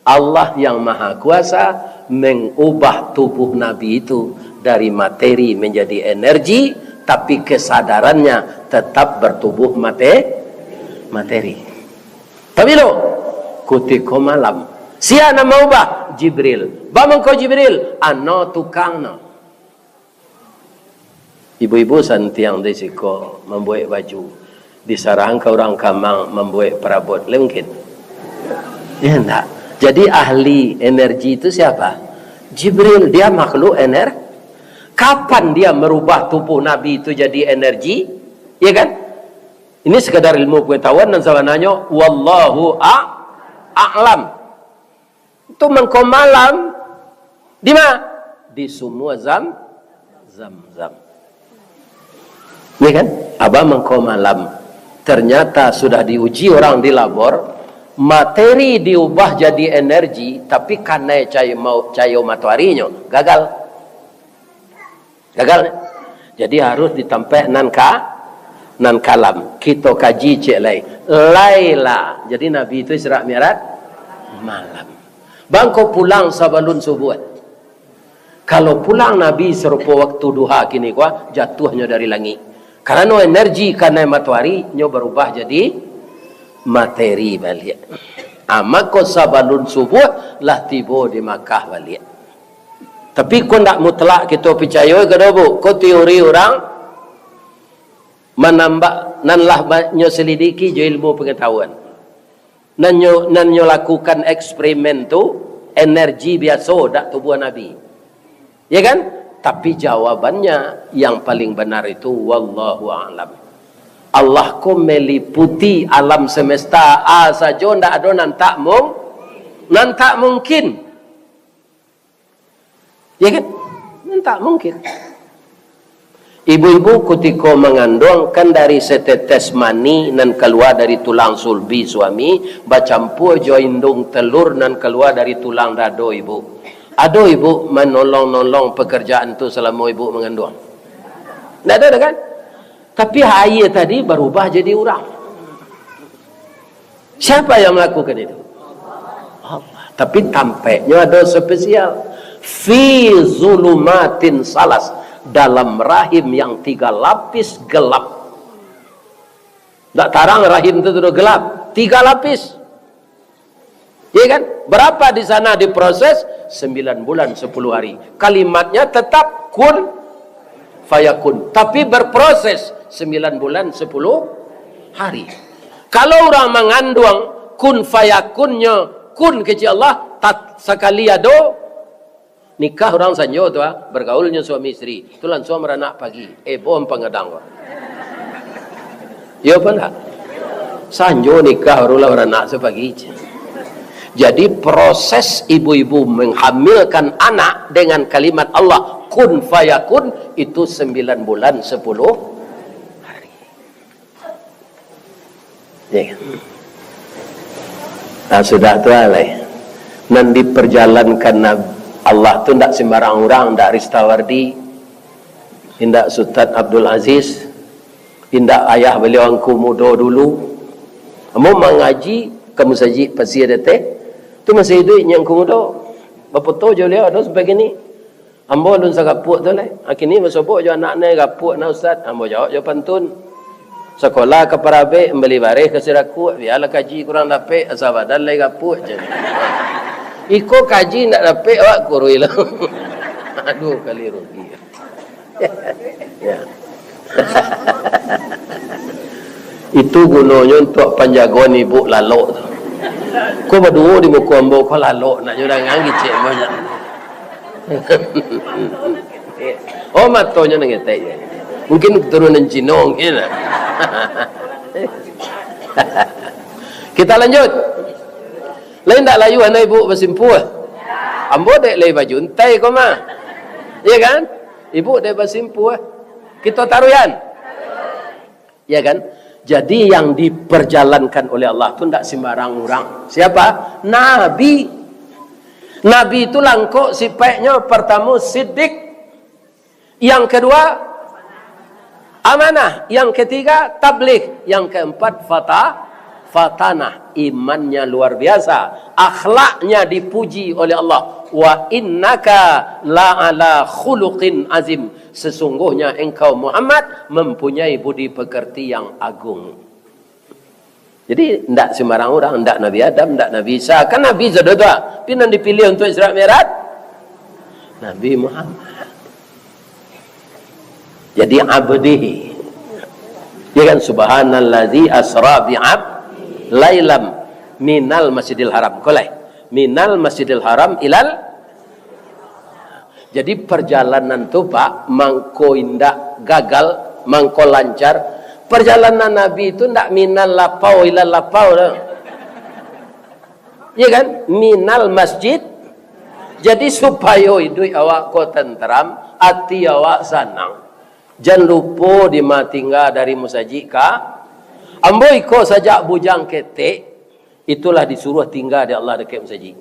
Allah yang Maha Kuasa mengubah tubuh Nabi itu dari materi menjadi energi, tapi kesadarannya tetap bertubuh mate-, materi. Tapi lo, kutiko malam, Sia nan maubah? Jibril. Ba mangko Jibril? Ano tukang no. Ibu-ibu santiang di siko mambuek baju, disarahkan ka urang kamang mambuek parabot, lai mungkin? Ya, ndak. Jadi, ahli energi itu siapa? Jibril, dia makhluk ener-, kapan dia merubah tubuh Nabi itu jadi energi? Ya kan? Ini sekadar ilmu pengetahuan dan sabananyo, wallahu a-, a'lam. Tu mangko malam, di ma? Di sumua Zam-, Zam-Zam. Ni kan? Abah mangko malam. Ternyata sudah diuji orang di labor, materi diubah jadi energi, tapi kanai cayo mau-, cayo matoarinyo, gagal. Gagal, kan? Jadi harus di tampek nan ka-, nan kalam. Kito kaji ciek lai. Laila. Jadi Nabi tu Isra Mi'raj malam. Bangko pulang sabalun subuah. Kalau pulang Nabi sarupo waktu duha kini ko, jatuahnyo dari langik. Karano energi kanai matoari, nyo barubah jadi materi baliak. Ah, mako sabalun subuah lah tibo di Makkah baliak. Tapi ko ndak mutlak kito picayo ka do, Bu. Ko teori urang manambah, nan lah ba-, nyo selidiki jo ilmu pengetahuan. Nan nyo, nan nyo lakukan eksperimen tu, energi biaso, dak tubuah Nabi. Ya kan? Tapi jawabannya yang paling benar itu, wallahu a'lam. Allah ko meliputi alam semesta, a sajo, ndak ado nan tak mung-, nan tak mungkin. Ya kan? Nan tak mungkin. Ibu-ibu kutiko manganduang, kan dari setetes mani nan kalua dari tulang sulbi suami, bacampua jo indung telur nan kalua dari tulang dado ibu. Ado ibu manolong-nolong pekerjaan tu salamo ibu manganduang? Ndak ado, kan? Tapi aia tadi barubah jadi urang. Siapa yang melakukan itu? Allah. Tapi tampeknyo ado spesial. Fi zulumatin salas, dalam rahim yang tiga lapis gelap. Ndak tarang rahim tu, tu gelap. Tiga lapis. Ya kan? Berapa di sana diproses? Sembilan bulan, sepuluh hari. Kalimatnya tetap kun fayakun. Tapi berproses sembilan bulan, sepuluh hari. Kalau urang manganduang, kun fayakunnyo, kun kecek Allah, tat-, sakali ado, nikah urang sanjo tu, ah, bergaulnyo suami isteri, tu lansuang baranak pagi. Eh, boh pangadang ko. Iyo apa ndak? Sanjo nikah, barulah baranak sapagi. Jadi, proses ibu-ibu menghamilkan anak dengan kalimat Allah, kun fayakun, itu sembilan bulan, sepuluh hari. Ya kan? Nah, sudah tu lah. Nan diperjalankan Nab-, Allah tu ndak sembarang urang, ndak Ristawardi, indak Ustaz Abdul Aziz, indak ayah baliau Angku Mudo dulu. Ambo mangaji ka Musajik Pasia Dateh, tu masih iduik nyo Angku Mudo. Bafoto jo baliau, ado sampai kini. Ambo alun sagapuak tu lai. Kini basobok jo anak nan gapuak nah, Ustaz. Ambo jawab jo pantun. Sakolah ka Parabek, mambali bareh ka Sirakuak, bialah kaji kurang dapek, asa badan lai gapuak, jar. Iko kaji ndak dapek, awak kuruih lah. Aduh, kali rugi. Ya. Itu gunonyo untuak panjagoan ibu lalok tu. Ko baduo di muko ambo, ko lalok, nak nyo dangan kicek banyak. Oh, matonyo nan ketek je. Mungkin keturunan Cino mungkin lah. Kita lanjut. Lain ndak layuah nah ibu basimpuah? Ambo dek lai bajuntai ko mah. Iya kan? Ibu dek basimpuah. Kito taruihan. Ya kan? Jadi yang diperjalankan oleh Allah tu ndak sembarang urang. Siapa? Nabi. Nabi itu langkok sipaiknyo, pertamo sidik, yang kedua amanah, yang ketiga tabligh, yang keempat fata-, fatanah. Imannya luar biasa, akhlaknya dipuji oleh Allah. Wa innaka la ala khuluqin azim. Sesungguhnya engkau Muhammad mempunyai budi pekerti yang agung. Jadi, ndak sembarang urang, ndak Nabi Adam, ndak Nabi Isa. Kan Nabi sudah tu, ah. Tapi nan dipilih untuak Isra Mi'raj, Nabi Muhammad. Jadi, abdihi. Ya kan? "Subhanallazi asra bi ab-, lailam minal masjidil haram." Kolai. "Minal masjidil haram ilal." Jadi, perjalanan tu, Pak, mangko indak gagal, mangko lancar. Perjalanan Nabi tu ndak minal lapau ilal lapau doh. Ya kan? Minal masjid. Jadi, supayo iduik awak ko tenteram, ati awak sanang, jan lupo di ma tingga dari musajik ka. Ambo iko sajak bujang ketek, itulah disuruah tingga di Allah dakek musajik.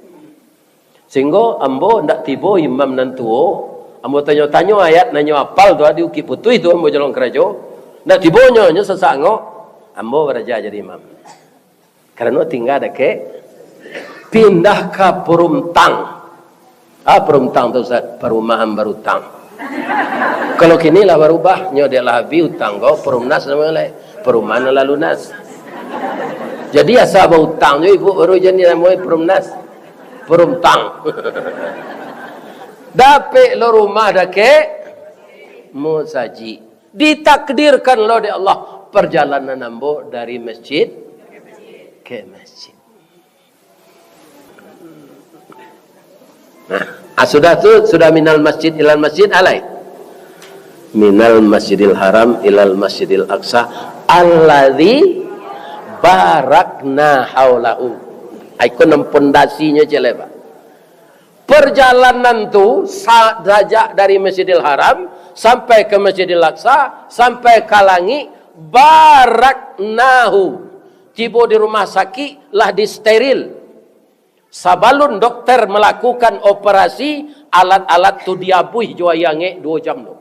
Sehinggo ambo ndak tibo imam nan tuo, ambo tanyo-tanyo ayat nan nyo apal tu di Bukik Putuih tu, ambo jalong karajo. Ndak tibo nyo, nyo sasak angok, ambo baraja jadi imam. Karano tingga dakek, pindah ka Perumtang. Ah, Perumtang tu, Ustaz, perumahan barutang. Kalau kini lah barubah, nyo dek lah habih utang ko, Perumnas namo lai. Perumahan lah lunas. Jadi asa bautang jo ibu baru jadi namo Perumnas. Perumtang. Dapek lo rumah dakek musajik. Ditakdirkan lo dek Allah, perjalanan ambo dari masjid ke masjid. Nah, ah, sudah tu, sudah minal masjid ilal masjid, alai. "Minal masjidil haram ilal masjidil aqsa, alladzi barakna haulahu." Ai, ko nan pondasinyo ciek lai, Pak. Perjalanan tu sa-, sajak dari Masjidil Haram sampai ke Masjidil Aqsa, sampai ka langik, baraknahu. Tibo di rumah sakik, lah disteril. Sabalun dokter malakukan operasi, alat-alat tu diabuih jo aia angek duo jam tu.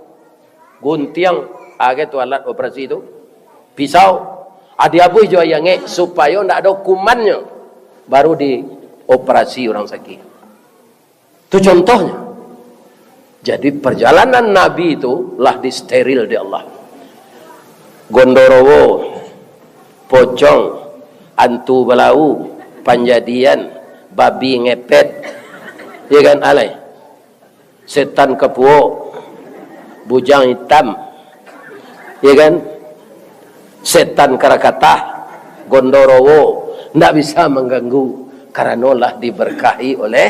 Guntiang, ah, gitu alat operasi tu. Pisau, ah, diabuih jo aia angek supayo ndak ado kumannyo. Baru dioperasi urang sakik. Tu contohnyo. Jadi, perjalanan Nabi tu lah disteril dek Allah. Gondorowo, pocong, antu balau, panjadian, babi ngepet. Ya kan, alai? Setan kapuok, bujang itam, ya kan? Setan karakatah, gondorowo, ndak bisa mangganggu, karano lah diberkahi oleh.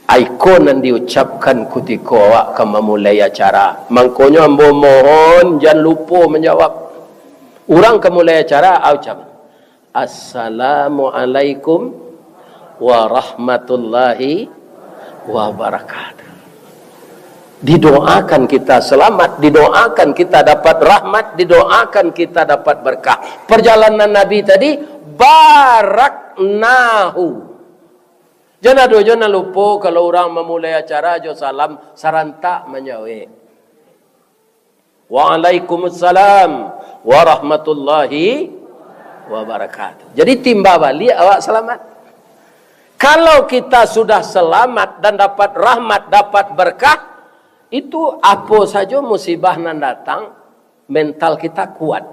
Ai ko nan diucapkan kutiko awak ka mamulai acara. Mangkonyo ambo mohon, jan lupo manjawab. Urang ka mulai acara, a ucap. Assalamualaikum warahmatullahi wabarakatuh. Didoakan kita selamat, didoakan kita dapat rahmat, didoakan kita dapat berkah. Perjalanan Nabi tadi, baraknahu. Jan ado jo nan lupo kalau urang mamulai acara jo salam sarantak manjawek. Waalaikumsalam warahmatullahi wabarakatuh. Jadi, timba baliak awak salamat. Kalau kita sudah selamat dan dapat rahmat, dapat berkah, itu apo sajo musibah nan datang, mental kita kuat.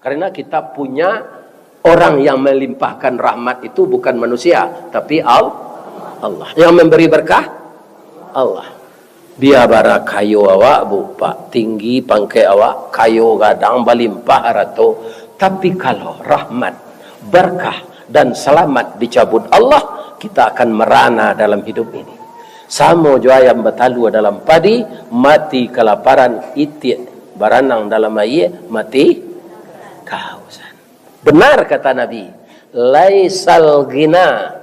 Karena kita punya orang yang melimpahkan rahmat itu bukan manusia, tapi Al-, Allah. Yang memberi berkah, Allah. Bia bara kayo awak, Bu, Pak, tinggi pangkek awak, kayo gadang, balimpah harato, tapi kalau rahmat, berkah, dan selamat dicabut Allah, kita akan merana dalam hidup ini. Samo jo ayam batalua dalam padi, mati kalaparan, itiak baranang dalam aia, mati kahausan. Benar kata Nabi, "Laisal ghina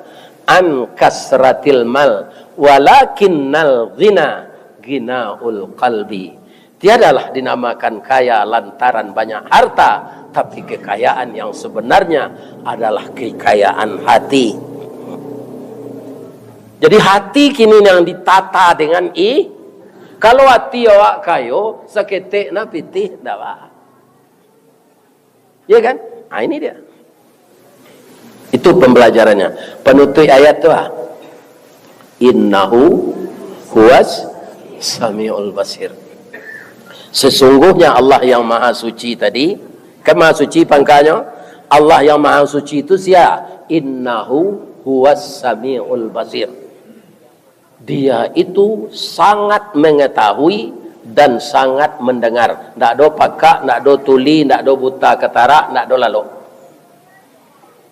an kasratil mal, walakinnal ghina ghinaul qalbi." Tiadalah dinamakan kaya lantaran banyak harta, tapi kekayaan yang sebenarnya adalah kekayaan hati. Jadi, hati kini yang ditata dengan i-, kalau hati awak kayo, saketek nah pitih, ndak ba. Ya kan? Ah, ini dia. Itu pembelajarannya. Penutup ayat tu, ah. "Innahu huwas samiul basir." Sesungguhnya Allah yang Maha Suci tadi, Kan Maha Suci pangkanyo? Allah yang Maha Suci itu sia? Innahu huwas samiul basir. Dia itu sangat mengetahui dan sangat mendengar. Ndak ado pakak, ndak ado tuli, ndak ado buta katarak, ndak ado lalok.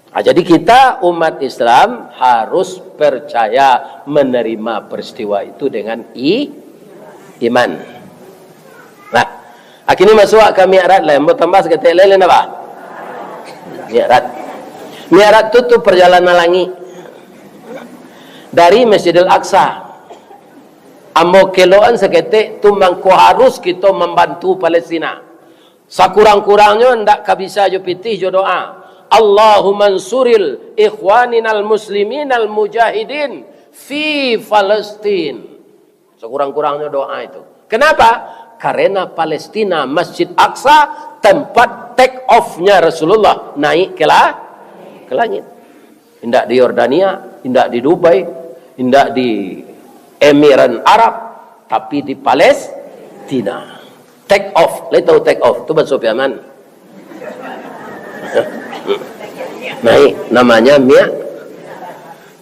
Ah, jadi kita umat Islam harus percaya menerima peristiwa itu dengan i-, iman. Nah, kini masuak ka Mi'raj lah, ambo tambah saketek lai, ndak apa? Mi'raj. Mi'raj tu, tu perjalanan langik dari Masjidil Aqsa. Ambo kelokan saketek tu mangko harus kito mambantu Palestina. Sakurang-kurangnyo ndak ka bisa jo pitih jo doa. Allahumma ansuril ikhwaninal musliminal mujahidin fi Palestin. Sakurang-kurangnyo doa itu. Kenapa? Karena Palestina, Masjid Aqsa, tempat take off-nya Rasulullah naik ke la-, ke langit. Indak di Yordania, indak di Dubai, indak di Emiran Arab, tapi di Palestina. Take off, lai tahu take off? Tu bahaso Piaman. Naik, namanya Mi'raj.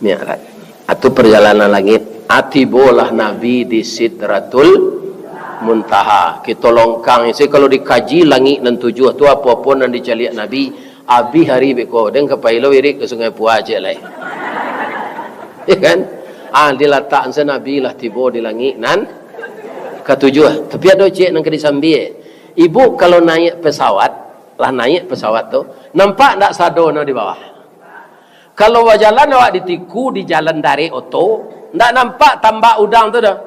Mi'raj. Atau perjalanan langit. Ah, tibolah Nabi di Sidratul Muntaha. Kito longkang isi, kalau dikaji langik nan tujuh tu, apo-apo nan dicaliak Nabi, abih ari beko, den ka pai lo irik ka Sungai Pua ciek lai. Ya kan? Ah, dilatak se Nabi lah tibo di langik nan katujuah. Tapi ado ciek nan ka disambiak. Ibu kalau naiak pesawat, lah naiak pesawat tu, nampak ndak sadono di bawah? Kalau bajalan awak di tiku, di jalan darek oto, ndak nampak tambak udang tu doh.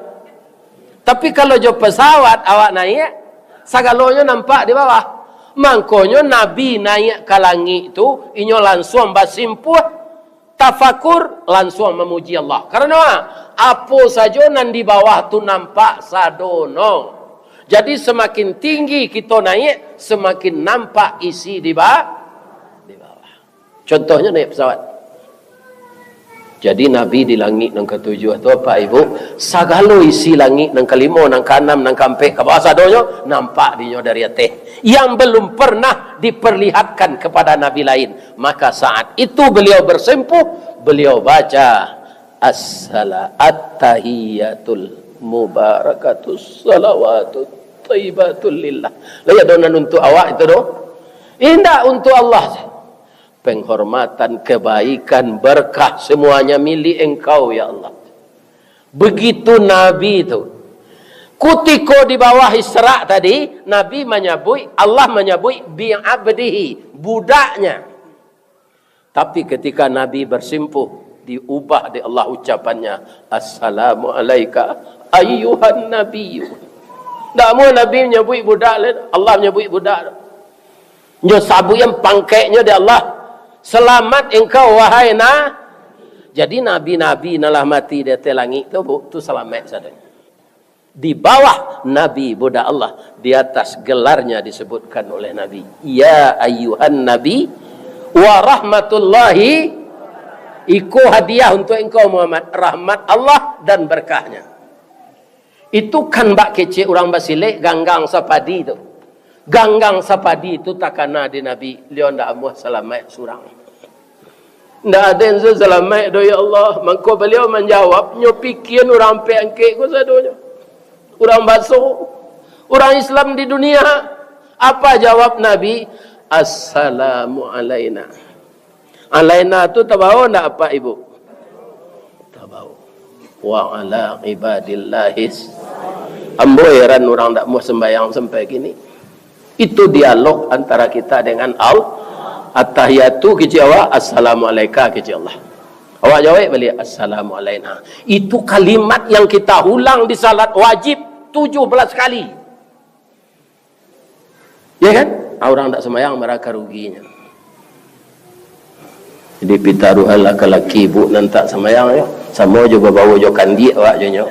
Tapi kalau jo pesawat awak naiak, sagalonyo nampak di bawah. Mangkonyo Nabi naiak ka langik tu, inyo lansuang basimpuah, tafakur, lansuang mamuji Allah. Karano apo sajo nan di bawah tu nampak sadono. Jadi, samakin tinggi kito naiak, samakin nampak isi di ba-, di bawah. Contohnyo naiak pesawat. Jadi Nabi di langik nan katujuah tu, Bapak Ibu, sagalo isi langik nan kalimo, nan kaanam, nan kaampek, ka bawah sadonyo, nampak dinyo dari ateh. Yang belum pernah diperlihatkan kepada nabi lain. Maka saat itu beliau bersimpuh, beliau baca, "Assala-, at-tahiyatul mubarakatus salawatut thayyibatul lillah." Lah, iyo, doa nan untuk awak itu doh. Indak, untuk Allah. Penghormatan, kebaikan, berkah, semuanya milik Engkau, ya Allah. Begitu Nabi tu. Kutiko di bawah Isra tadi, Nabi manyabuik, Allah manyabuik bi abdihi, budaknya. Tapi ketika Nabi bersimpuh, diubah dek Allah ucapannya, "Assalamu alaika ayyuhan nabiyyu." Ndak amuah Nabi manyabuik budak lain, Allah manyabuik budak. Nyo sabuik an pangkeknyo dek Allah, "Selamat engkau, wahai Na." Jadi, nabi-nabi nan lah mati di ateh langik tu, Bu, tu salamaik sadonyo. Di bawah Nabi budak Allah, di atas gelarnya disebutkan oleh Nabi, "Ya ayyuhan nabi wa rahmatullahi." Iko hadiah untuk engkau, Muhammad, rahmat Allah dan berkahnya. Itu kan bak kecek urang basilek ganggang sapadi tu. Ganggang sapadi tu takana di Nabi, baliau ndak amuah salamaik surang. Ndak ado nan salamaik doh, ya Allah. Mangko baliau manjawab, nyo pikian urang ampek angkek ko sadonyo. Urang baso, urang Islam di dunia. Apa jawab Nabi? "Assalamu alaina." Alaina tu tabao ndak, Apak Ibu? Tabao. "Wa ala ibadillahis." Ambo heran urang ndak amuah sembayang sampai kini. Itu dialog antara kita dengan Allah. Attahiyatu kecek awak, assalamu alaika kecek Allah. Awak jawab baliak, "Assalamu alaina." Itu kalimat yang kita ulang di salat wajib tujuh belas kali. Ya kan? Ah, urang ndak sambayang, maraka ruginyo. Jadi, pitaruahlah ka laki ibu nan tak sambayang, yo. Samo jo babau jo kandiak awak jo nyo.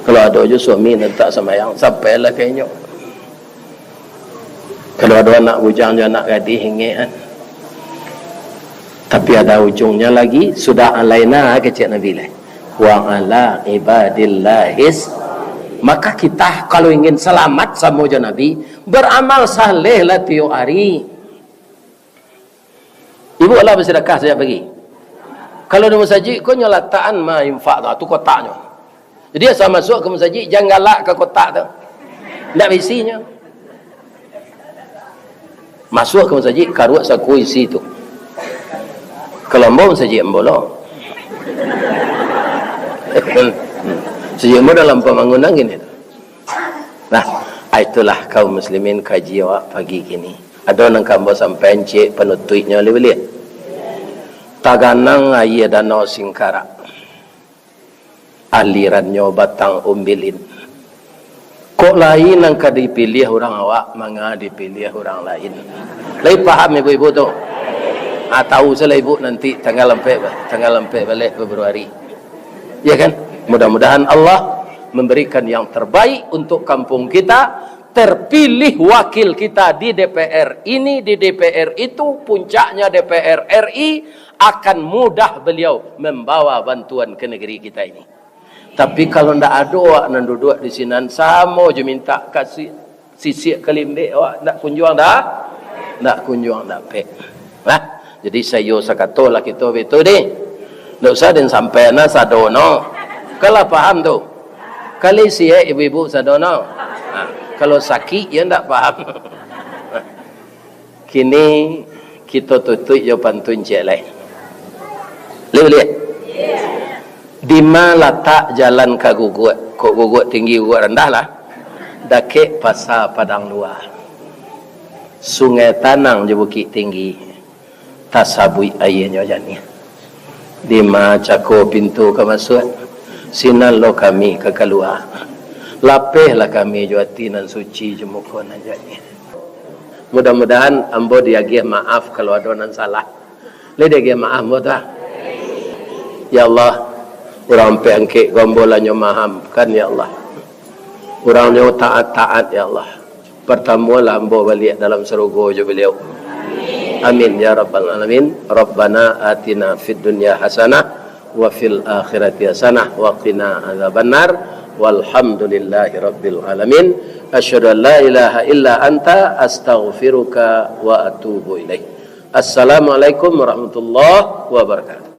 Kalau ado jo suami nan tak sambayang, sampailah ka inyo. Kalau ado anak bujang jo anak gadih, ingek an. Tapi ada ujungnya lagi, sudah alaina, kecek Nabi lah. "Wa ala ibadillahis." Maka kita kalau ingin salamat samo jo Nabi, baramal salehlah tiok ari. Ibu lah basadakah sajak pagi. Kalau di masajik ko nyo latakan mah infak tu, tu kotaknyo. Jadi asa masuak ka masajik, jan galak ka kotak tu. Ndak baisinyo. Masuak ka masajik, karuak saku isi tu. Kalau ambo masajik ambo lo. Masajik ambo dalam pambangunan kini tu. Nah, itulah kaum muslimin kaji awak pagi kini. Ado nan ka ambo sampaian ciek panutuiknyo lai buliah. Taganang aia Danau Singkarak, alirannyo Batang Umbilin. Kok lain nan ka dipiliah urang awak, manga dipiliah urang lain? Lai paham ibu-ibu tu? Ah, tahu salah ibu nanti tanggal ampek, tanggal ampek baleh Februari. Ya kan? Mudah-mudahan Allah memberikan yang terbaik untuk kampung kita, terpilih wakil kita di D P R ini, di D P R itu, puncaknya D P R R I, akan mudah beliau membawa bantuan ke negeri kita ini. Tapi kalau ndak ado awak nan duduak di sinan, samo jo minta kasih sisiak kalimbek, awak ndak kunjuang dah, ndak kunjuang dapek. Nah, jadi saiyo sakato lah kito bitu deh. Ndak usah den sampaian lah sadono. Kan lah paham tu. Kan lai siek ibu-ibu sadono. Nah, kalau sakik, yo ndak paham. Kini kito tutuik jo pantun ciek lai. Lai buliah? Dima latak jalan ka Guguak? Kok Guguak tinggi, Guguak randah lah. Dakek Pasa Padang Lua. Sungai Tanang jo Bukik Tinggi, tasabuik aianyo janiah. Dima cako pintu ka masuak, sinan lo kami ka kalua. Lapehlah kami jo ati nan suci, jo muko nan janiah. Mudah-mudahan ambo diagiah maaf kalau ado nan salah. Lai diagiah maaf ambo tu, ah? Ya Allah, urang Ampek Angkek ko ambo lah nyo maafkan, ya Allah. Urang nyo taat-taat, ya Allah. Partamuanlah ambo baliak dalam sarugo jo baliau. Amin ya rabbal alamin. Rabbana atina fid dunya hasanah wa fil akhirati hasanah wa qina adzabannar. Walhamdulillahi rabbil alamin. Asyhadu an la ilaha illa anta, astaghfiruka wa atubu ilaik. Assalamualaikum warahmatullahi wabarakatuh.